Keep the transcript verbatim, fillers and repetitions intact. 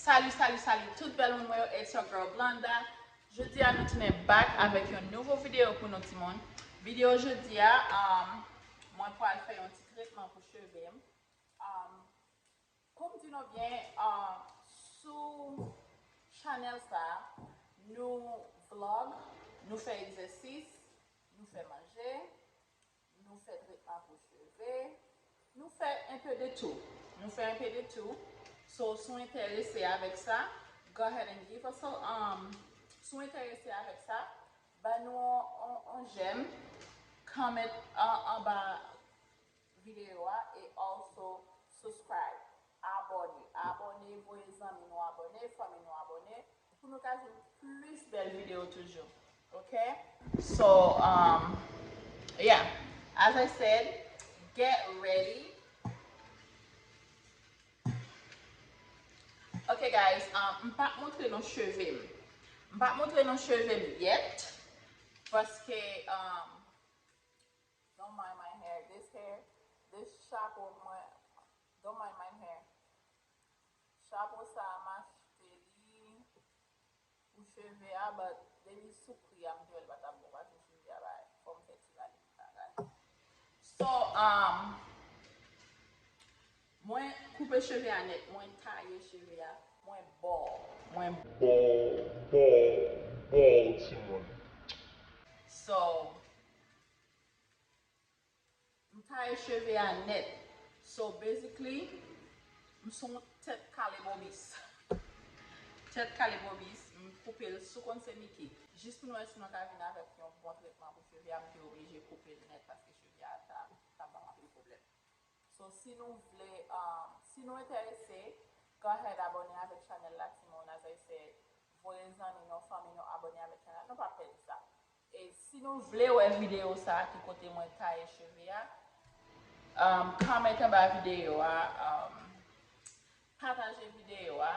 Salut, salut, salut tout bèl moun mwen yo, it's your girl Blonda. Jodi a nou tounen back avèk yon nouvo videyo pou nou timoun. Videyo jodi a, um, mwen pral fè yon ti tretman pou cheve m. Um, pou m di nou byen, uh, sou chanèl sa, nou vlog, nou fè egzèsis, nou fè manje, nou fè tretman pou cheve, nou fè un peu de tout. Nou fè un peu de tout. So, si w enterese avèk sa, go ahead and give us a, um, si w enterese avèk sa, ba nou on, on, on j'aime, comment an, anba videyo a, e also subscribe, abòne, abòne, voye zanmi nou abòne, fanmi nou abòne, pou nou ka jwenn plis bèl videyo toujou. Ok? So, um, yeah, as I said, get ready. Ok, guys, um, m p ap montre nou cheve m. M p ap montre nou cheve m yet, paske, um, don't mind my hair. This hair, this chapo mwen, don't mind my hair. Chapo sa a, m achte li pou cheve a, but depi sou pri a, m te wè l pa t ap bon, paske cheve a bay, fò m fè ti rale pou l ka rale. So, um, mwen koupe cheve a nèt, mwen taye cheve a, mwen bò, mwen bò, bò, bò, timoun. So, m taye cheve a nèt. So, basically, m se yon tèt kale bobis. Tèt kale bobis, m koupe l sou konn se Mickey. Jis pou nou wè si nou ka vin avèk yon bon tretman pou cheve a, m te oblije koupe l nèt paske cheve a ta, ta ban m anpil pwoblèm. So, si nou vle, um, si nou enterese, go ahead abòne avèk chanèl la, timoun, as I said, voye zanmi nou, fanmi nou abòne avèk chanèl, nou p ap pèdi sa. E si nou vle wè videyo sa a, ki kote mwen taye cheve a, um, comment anba videyo a, um, pataje videyo a,